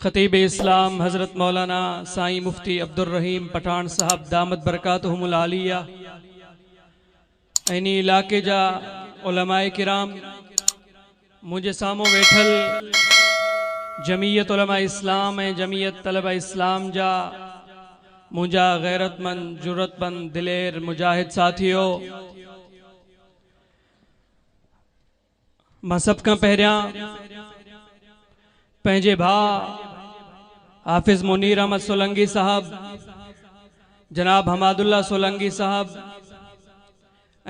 خطيب اسلام حضرت مولانا سائين مفتي عبدالرحيم پٺاڻ صاحب دامت برڪاتهم العاليه ۽ انهي علائقي جا علماء ڪرام، منهنجي سامهون ويٺل جمعيت علماء اسلام ۽ جمعيت طلبه اسلام جا منهنجا غيرتمند، جرئتمند، دلير مجاهد ساٿيو! مان سڀ کان پهريان پنهنجي ڀاء حافظ منير احمد سولنگي صاحب، جناب حماد الله سولنگي صاحب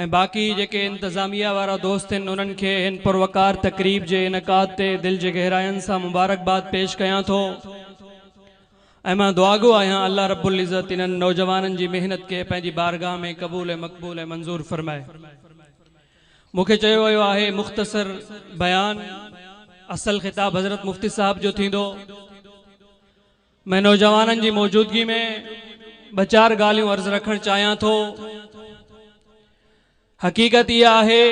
۽ باقي جيڪي انتظاميه وارا دوست آهن انهن کي هن پروقار تقريب جي انعقاد تي دل جي گهراين سان مبارڪباد پيش ڪيان ٿو ۽ مان دعاگو آهيان الله رب العزت انهن نوجوانن جي محنت کي پنهنجي بارگاهه ۾ قبول ۽ مقبول ۽ منظور فرمائي. مون کي چيو ويو آهي مختصر بيان، اصل خطاب حضرت مفتي صاحب جو ٿيندو. مين نوجوانن جي موجودگي ۾ ٻه چار ڳالهيون عرض رکڻ چاهيان ٿو. حقيقت اها آهي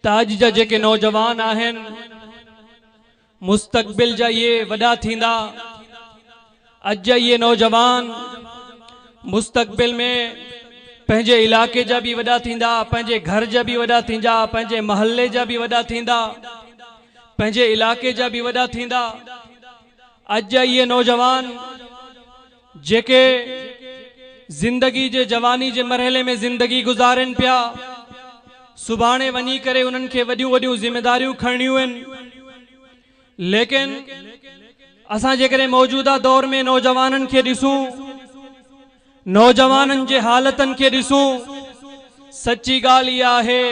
ته اڄ جا جيڪي نوجوان آهن مستقبل جا اهي وڏا ٿيندا. اڄ جا اهي نوجوان مستقبل ۾ پنهنجي علائقي جا به وڏا ٿيندا، پنهنجي گهر جا به وڏا ٿيندا، پنهنجي محلي جا به وڏا ٿيندا، پنهنجي علائقي جا به وڏا ٿيندا. اڄ جا اهي نوجوان جيڪي زندگي جي جواني جي مرحلي ۾ زندگي گذارين پيا، سڀاڻي وڃي ڪري انهن کي وڏيون وڏيون ذميداريون کڻڻيون آهن. ليڪن اسان جيڪڏهن موجوده دور ۾ نوجوانن کي ڏسون، نوجوانن جي حالتن کي ڏسون، سچي ڳالهه اها آهي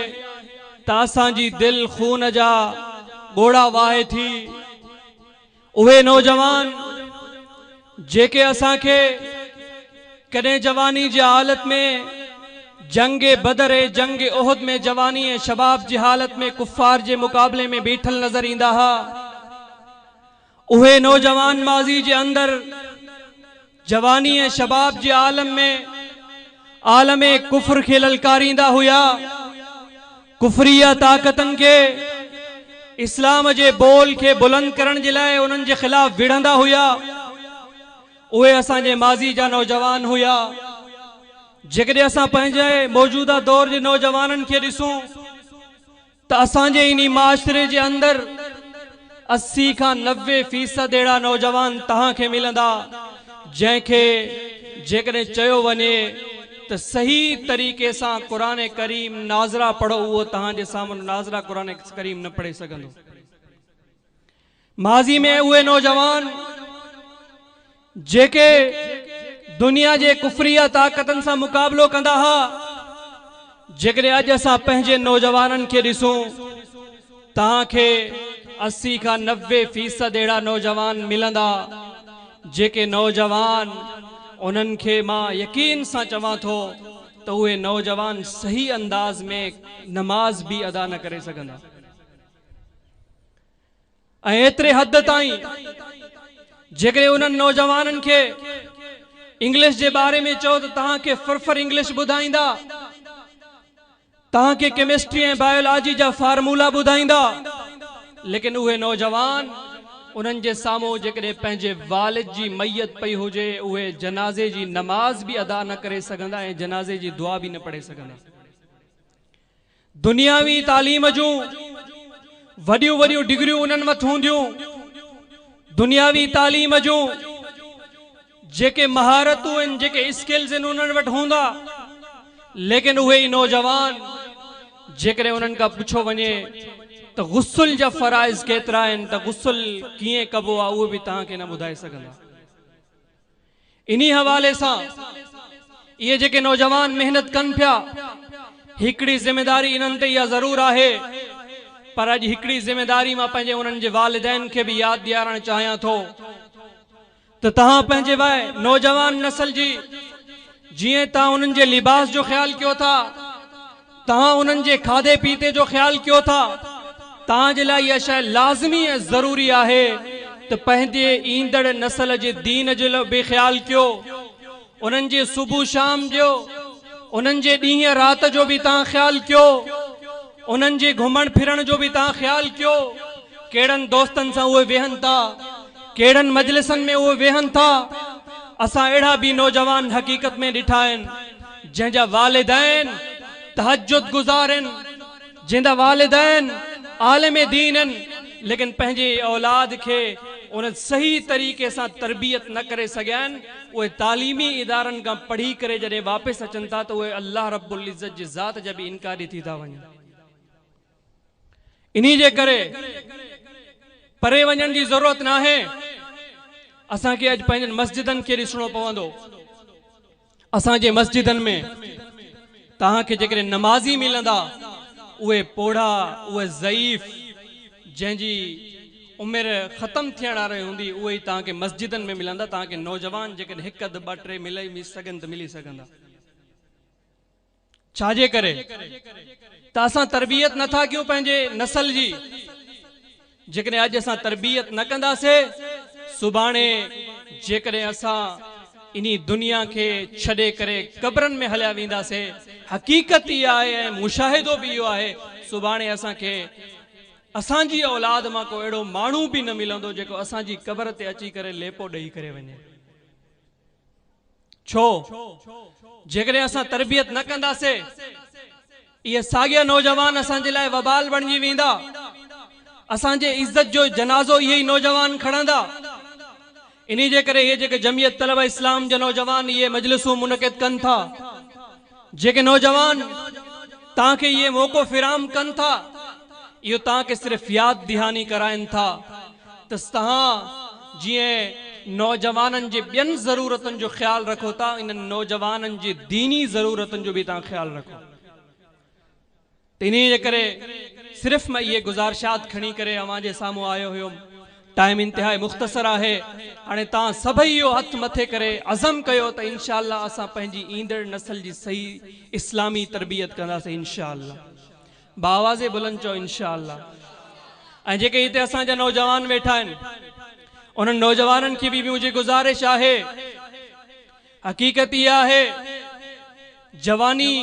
ته اسان جي دل خون جا ڳوڙها واهي ٿي. اهي نوجوان جيڪي اسان کي ڪڏهن جواني جي حالت ۾ جنگ بدر ۽ جنگ احد ۾ جواني ۽ شباب جي حالت ۾ ڪفار جي مقابلي ۾ بيٺل نظر ايندا ها، اهي نوجوان ماضي جي اندر جواني ۽ شباب جي عالم ۾ عالم ڪفر کي للڪاريندا هيا، ڪفريه طاقتن کي اسلام جي بول کي بلند ڪرڻ جي لاء انهن جي خلاف وڙهندا هيا. اهي اسان جي ماضي جا نوجوان هيا. جيڪڏهن اسان پنهنجي موجوده دور جي نوجوانن کي ڏسون ته اسان جي انهي معاشري جي اندر 80 کان 90 فيصد اهڙا نوجوان توهان کي ملندا جنهن کي جيڪڏهن چيو وڃي ته صحيح طريقي سان قرآن ڪريم ناظره پڙهو اهو توهان جي سامهون ناظره قرآن ڪريم نه پڙهي سگهندو. ماضي ۾ اهي نوجوان جيڪي دنيا جي ڪفريه طاقتن سان مقابلو ڪندا ها، جيڪڏهن اڄ اسان پنهنجي نوجوانن کي ڏسون، توهان کي 80 کان 90 فيصد اهڙا نوجوان ملندا، جيڪي نوجوان انهن کي مان يقين سان چوان ٿو ته اهي نوجوان صحيح انداز ۾ نماز به ادا نه ڪري سگهندا. ۽ ايتري حد تائين جيڪڏهن انهن نوجوانن کي انگلش جي باري ۾ چئو ته توهان کي فرفر انگلش ٻڌائيندا، توهان کي ڪيمسٽري ۽ بايولاجي جا فارمولا ٻڌائيندا، ليڪن اهي نوجوان انهن جي سامهون جيڪڏهن پنهنجي والد جي ميت پئي هجي اهي جنازي جي نماز به ادا نه ڪري سگهندا ۽ جنازي جي دعا به نه پڙهي سگهندا. دنياوي تعليم جون وڏيون وڏيون ڊگريون انهن وٽ هونديون، دنياوي تعليم جون جيڪي مهارتون آهن، جيڪي اسڪلز آهن انهن وٽ هوندا، ليڪن اهي ئي نوجوان جيڪڏهن انهن کان پڇيو وڃي ته غسل جا فرائض ڪيترا آهن ته غسل ڪيئن ڪبو آهي اهو به توهان کي نه ٻڌائي سگهندا. انهي حوالي سان اهي جيڪي نوجوان محنت ڪن پيا، هڪڙي ذميداري انهن تي اها ضرور آهي، پر اڄ هڪڙي ذميداري مان پنهنجي انهن جي والدين کي به ياد ڏيارڻ چاهيان ٿو ته توهان پنهنجي نوجوان نسل جي جيئن توهان انهن جي لباس جو خيال ڪيو ٿا، توهان انهن جي کاڌي پيتي جو خيال ڪيو ٿا، توهان جي لاء اها شيء لازمي ۽ ضروري آهي ته پنهنجي ايندڙ نسل جي دين جو به خيال ڪيو، انهن جي صبح شام جو، انهن جي ڏينهن رات جو به توهان خيال ڪيو، انهن جي گهمڻ ڦرڻ جو به توهان خيال ڪيو، ڪهڙن دوستن سان اهي ويهن ٿا، ڪهڙن مجلسن ۾ اهي ويهن ٿا. اسان اهڙا به نوجوان حقيقت ۾ ڏٺا آهن، جنهن جا والدين تهجد گذار آهن، جنهن جا والدين عالم دين آهن، ليڪن پنهنجي اولاد کي ان صحيح طريقي سان تربيت نه ڪري سگهيا آهن. اهي تعليمي ادارن کان پڙهي ڪري جڏهن واپس اچن ٿا ته اهي الله رب العزت جي ذات جا به انڪاري ٿي ٿا وڃن. انهي جي ڪري پري وڃڻ جي ضرورت ناهي، اسان کي اڄ پنهنجن مسجدن کي ڏسڻو پوندو. اسان جي مسجدن ۾ توهان کي جيڪڏهن نمازي ملندا، اهي پوڙها، اهي ضعيف، جنهن جي عمر ختم ٿيڻ واري هوندي، اهي ئي توهان کي مسجدن ۾ ملندا. توهان کي نوجوان جيڪڏهن هڪ اڌ ٻه ٽي ملي سگهن ته ملي سگهندا. ڇا جي ڪري ته اسان تربيت نه ٿا ڪيون پنهنجي نسل جي. جيڪڏهن اڄ اسان تربيت نه ڪنداسي، سڀاڻي جيڪڏهن اسان انهي دنيا کي ڇڏي ڪري قبرن ۾ هليا وينداسي، حقيقت اها آهي ۽ مشاهدو به اهو آهي، سڀاڻي اسان کي اسان جي اولاد مان ڪو اهڙو ماڻهو به نه ملندو جيڪو اسان جي قبر تي اچي ڪري ليپو ڏئي ڪري وڃي. ڇو؟ جيڪڏهن اسان تربيت نه ڪنداسي، اهي ساڳيا نوجوان اسان جي لاء وبال بڻجي ويندا. اسان جي عزت جو جنازو اهي ئي نوجوان کڻندا. انهي جي ڪري اهي جيڪي جمعيت طلبه اسلام جا نوجوان اهي مجلسون منعقد ڪن ٿا، جيڪي نوجوان توهان کي اهي موقعو فراهم ڪن ٿا، اهو توهان کي صرف ياد دهاني ڪرائن ٿا ته توهان جيئن نوجوانن جي ٻين ضرورتن جو خيال رکو ٿا، انهن نوجوانن جي ديني ضرورتن جو به توهان خيال رکو. ته انهيء جي ڪري صرف مان اهي گذارشات کڻي ڪري اوهان جي سامهون آيو هيم. ٽائيم انتهائي مختصر آهي. هاڻي توهان سڀئي اهو هٿ مٿي ڪري عزم ڪيو ته انشاء الله اسان پنهنجي ايندڙ نسل جي صحيح اسلامي تربيت ڪنداسين انشاء الله. باآواز بلند چئو انشاء الله. ۽ جيڪي هتي اسان جا نوجوان ويٺا آهن، انهن نوجوانن کي به منهنجي گذارش آهي، حقيقت اها آهي جواني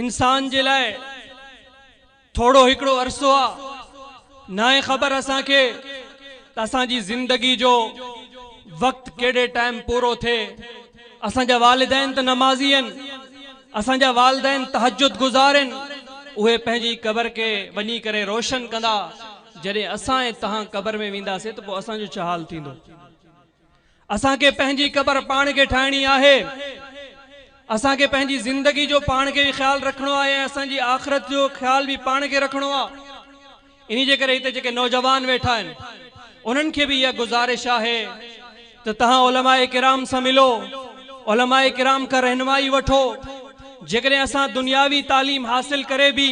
انسان جي لاء ٿورو هڪڙو عرصو آ، ناهي خبر اسان کي ته اسان جي زندگي جو وقت ڪهڙي ٽائيم پورو ٿئي. اسان جا والدين ته نمازي آهن، اسان جا والدين تهجد گذار آهن، اهي پنهنجي قبر کي وڃي ڪري روشن ڪندا، جڏهن اسان ۽ توهان قبر ۾ وينداسين ته پوء اسان جو ڇا حال ٿيندو؟ اسان کي پنهنجي قبر پاڻ کي ٺاهڻي آهي. اسان کي پنهنجي زندگي جو پاڻ کي به خيال رکڻو آهي ۽ اسان جي آخرت جو خيال به پاڻ کي رکڻو آهي. انهي جي ڪري هتي جيڪي نوجوان ويٺا آهن، انهن کي به اها گذارش آهي ته توهان علماء ڪرام سان ملو، علماء ڪرام کان رهنمائي وٺو. جيڪڏهن اسان دنياوي تعليم حاصل ڪري به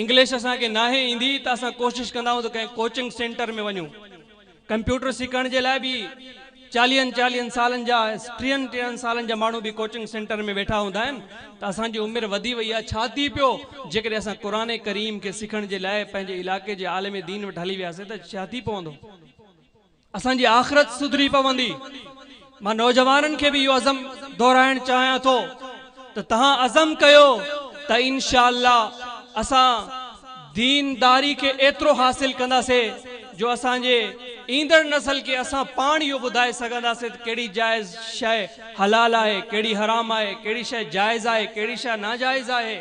انگلش اسان کي ناهي ايندي ته اسان ڪوشش ڪندا آهيون ته ڪنهن ڪوچنگ سينٽر ۾ وڃون. ڪمپيوٽر سکڻ جي لاء به چاليهن چاليهن سالن جا ٽيهن ٽيهن سالن جا ماڻهو به ڪوچنگ سينٽر ۾ ويٺا هوندا آهن ته اسان جي عمر وڌي وئي آهي، ڇا ٿي پيو جيڪڏهن اسان قرآن ڪريم کي سکڻ جي لاء پنهنجي علائقي جي عالم دين وٽ هلي وياسين ته ڇا ٿي پوندو؟ اسان جي آخرت سڌري پوندي. مان نوجوانن کي به اهو عزم دهرائڻ چاهيان ٿو ته توهان عزم ڪيو ته انشاء الله اسان دينداري کي ايترو حاصل ڪنداسين جو اسان جي ايندڙ نسل کي اسان پاڻ اهو ٻڌائي سگهنداسين ته ڪهڙي جائز شيء حلال آهي، ڪهڙي حرام آهي، ڪهڙي شيء جائز آهي، ڪهڙي شيء ناجائز آهي.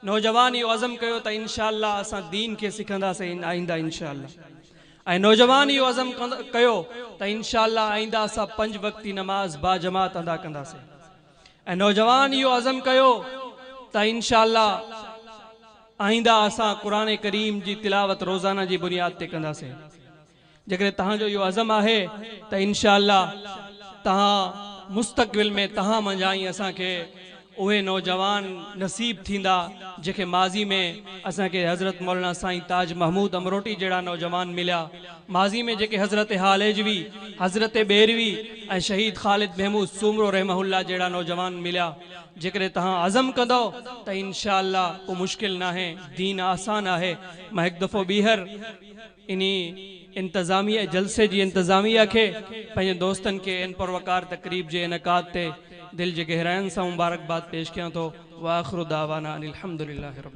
نوجوان اهو عزم ڪيو ته انشاء الله اسان دين کي سکنداسين آئنده انشاء الله. ۽ نوجوان اهو عزم ڪيو ته انشاء الله آئنده اسان پنج وقتي نماز باجماعت ادا ڪنداسين. ۽ نوجوان اهو عزم ڪيو ته انشاء الله آئنده اسان قرآن ڪريم جي تلاوت روزانه جي بنياد تي ڪنداسين. جيڪڏهن توهان جو اهو عزم آهي ته انشاء الله توهان مستقبل ۾ توهان منجهان ئي اسان کي اهي نوجوان نصيب ٿيندا جيڪي ماضي ۾ اسان کي حضرت مولانا سائين تاج محمود امروٽي جهڙا نوجوان مليا، ماضي ۾ جيڪي حضرت هاليجوي، حضرت ٻيروي ۽ شهيد خالد محمود سومرو رحمه الله جهڙا نوجوان مليا. جيڪڏهن توهان عزم ڪندؤ ته انشاء الله ڪو مشڪل ناهي، دين آسان آهي. مان هڪ دفعو ٻيهر انهي انتظاميه جلسي جي انتظاميه کي پنهنجي دوستن کي ان پروقار تقريب جي انعقاد تي دل جي گهراين سان مبارڪباد پيش ڪيان ٿو. واخر دعوانا ان الحمدلله رب.